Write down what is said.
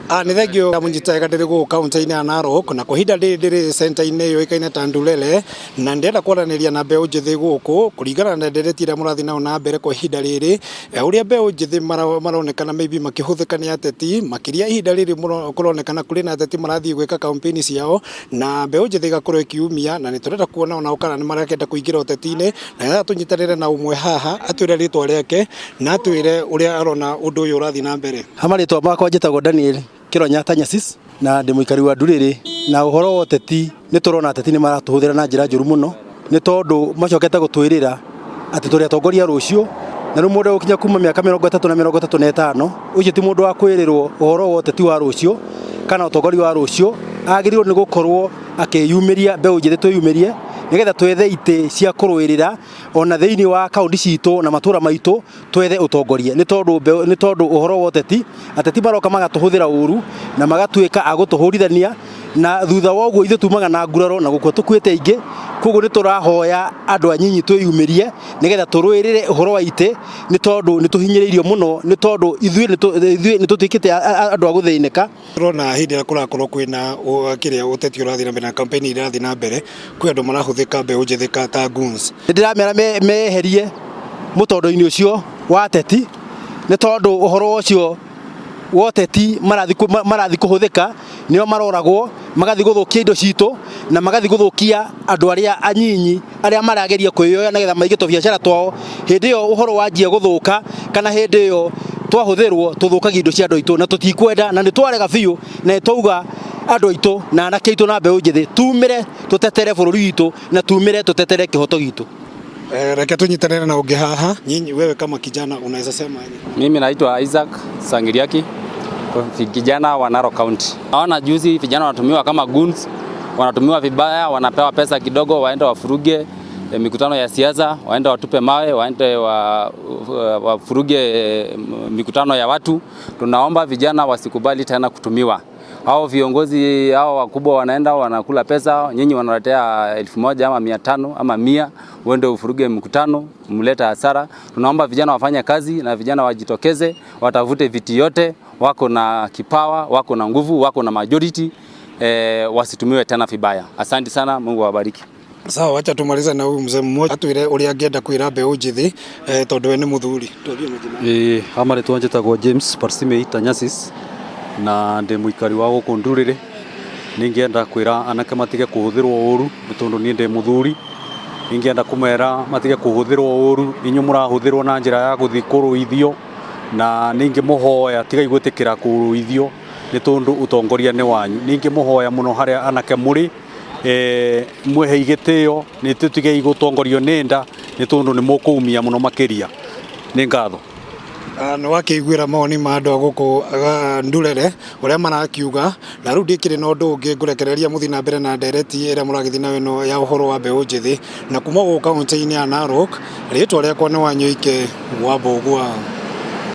Nĩ thengio mũnyita ndĩrĩ gũkũ kaunti-inĩ ya Narok, na kwa ihinda rĩrĩ ndĩrĩ center-inĩ yũĩkaine ta Ndulele, na ndĩrenda kwaranĩria na mbeũ njĩthĩ gũkũ kũringana na ndereti ĩrĩa mũrathiĩ nayo na mbere kwa ihinda rĩrĩ, ũrĩa mbeũ njĩthĩ maronekana maybe makĩhũthĩka nĩ ateti, makĩria ihinda rĩrĩ kũronekana kũrĩ na ateti marathiĩ gwĩka campaign ciao, na mbeũ njĩthĩ ĩgakorwo ĩkiumia, na nĩ tũrenda kuona onao kana nĩ marakĩenda kũingĩra ũteti-inĩ, na nĩgetha tũnyitanĩre na ũmwe haha atwĩre rĩtwa rĩake na atwĩre ũrĩa arona ũndũ ũyũ ũrathiĩ na mbere. Ha marĩtwa makwa njĩtagwo Daniel Kĩronya Tanyasis, na ndĩ mũikari wa Ndurĩrĩ. Na ũhoro wa ũteti, nĩ tũrona ateti nĩ maratũhũthĩra na njĩra njũru mũno, nĩ tondũ macokete gũtwĩrĩra atĩ tũrĩ atongoria rũciũ, na rĩu mũndũ egũkinya kuma mĩaka 30 na 35, ũcio ti mũndũ wa kwĩrĩrwo ũhoro wa ũteti wa rũciũ kana ũtongoria wa rũciũ. Agĩrĩirwo nĩ gũkorwo akĩyumĩria, mbeũ njĩthĩ twĩyumĩrie nĩgetha twethe itĩ cia kũrũĩrĩra ona thĩinĩ wa kaunti citũ na matũra maitũ, twethe ũtongoria, nĩ tondũ ũhoro wa ũteti, ateti maroka magatũhũthĩra ũru na magatuĩka a gũtũhũrithania, na thutha wa ũguo ithuĩ tumaga na nguraro na gũkua tũkuĩte aingĩ. Koguo nĩ tũrahoya andũ anyinyi twĩyumĩrie nĩgetha tũrũĩrĩre ũhoro wa itĩ, nĩ tondũ nĩ tũhinyĩrĩirio mũno, nĩ tondũ ithuĩ nĩ tũtuĩkĩte andũ a gũthĩnĩka. Tũrona hĩndĩ ĩrĩa kũrakorwo kwĩna kĩrĩa ũteti ũrathiĩ na mbere na campaign irathiĩ na mbere, kwĩ andũ marahũthĩka mbeũ njĩthĩ ta goons. Nĩ ndĩramera meherie mũtondo-inĩ ũcio wa ateti, nĩ tondũ ũhoro ũcio wa ũteti marathiĩ kũhũthĩka, nĩo maroragwo, magathiĩ gũthũkia indo citũ na magathiĩ gũthũkia andũ arĩa anyinyi arĩa marageria kwĩyoya nĩgetha maige tũbiacara twao. Hĩndĩ ĩyo ũhoro wanjia gũthũka, kana hĩndĩ ĩyo twahũthĩrwo, tũthũkagia indo cia andũ aitũ, na tũtikwenda, na nĩ twarega biũ, na nĩ twauga andũ aitũ na anake aitũ na mbeũ njĩthĩ tumĩre tũtetere bũrũri witũ na tumĩre tũtetere kĩhoto gitũ. Reke tunyitanĩre na ũngĩ haha. Nyinyi, wewe kama kijana unaweza sema aje? Mimi naitwa Isaac Sangiriaki, kijana wa Narok County. Naona juzi vijana wanatumiwa kama goons, wanatumiwa vibaya, wanapewa pesa kidogo waende wafuruge mikutano ya siasa, waende watupe mawe, waende wafuruge mikutano ya watu. Tunaomba vijana wasikubali tena kutumiwa. Hao viongozi hao wakubwa wanaenda wanakula pesa, nyinyi wanaletea 1000 ama 500 ama 100, uende ufuruge mkutano, mleta hasara. Tunaomba vijana wafanye kazi na vijana wajitokeze, watafute viti yote, wako na kipawa, wako na nguvu, wako na majority, wasitumiwe tena vibaya. Asante sana, Mungu awabariki. Sawa, wacha tumalize na huyu mzee mmoja atwire uria angienda kwira mbeũ njĩthĩ, tondu we nĩ mũthuri. Twambie majina. Ĩĩ, ha marĩtwa njĩtagwo James Parsimei Tanyasis na ndĩ mũikari wa gũkũ Ndurĩrĩ. Ningĩenda kwĩra anake matige kũhũthĩrwo ũru, nĩ tondũ niĩ ndĩ mũthuri. Ningĩenda kũmera matige kũhũthĩrwo ũru, inyuĩ mũrahũthĩrwo na njĩra ya gũthiĩ kũrũithio, na ningĩmũhoya tigai gwĩtĩkĩra kũrũithio, nĩ tondũ ũtongoria nĩ wanyu. Ningĩmũhoya mũno harĩa anake mũrĩ, mwĩhei gĩtĩo, nĩ tũtigei gũtongorio nĩ nda, nĩ tondũ nĩ mũkũumia mũno makĩria. Nĩ ngatho. Nĩ wakĩiguĩra mawoni ma andũ a gũkũ Ndurere ũrĩa marakiuga, na rĩu ndikĩrĩ na ũndũ ũngĩ, ngũrekereria mũthiĩ na mbere na ndereti ĩrĩa mũragĩthiĩ nayo ĩno ya ũhoro wa mbeũ njĩthĩ. Na kuma gũkũ kaunti-inĩ ya Narok, rĩtwa rĩakwa nĩ Wanyoike wa Mbũgua.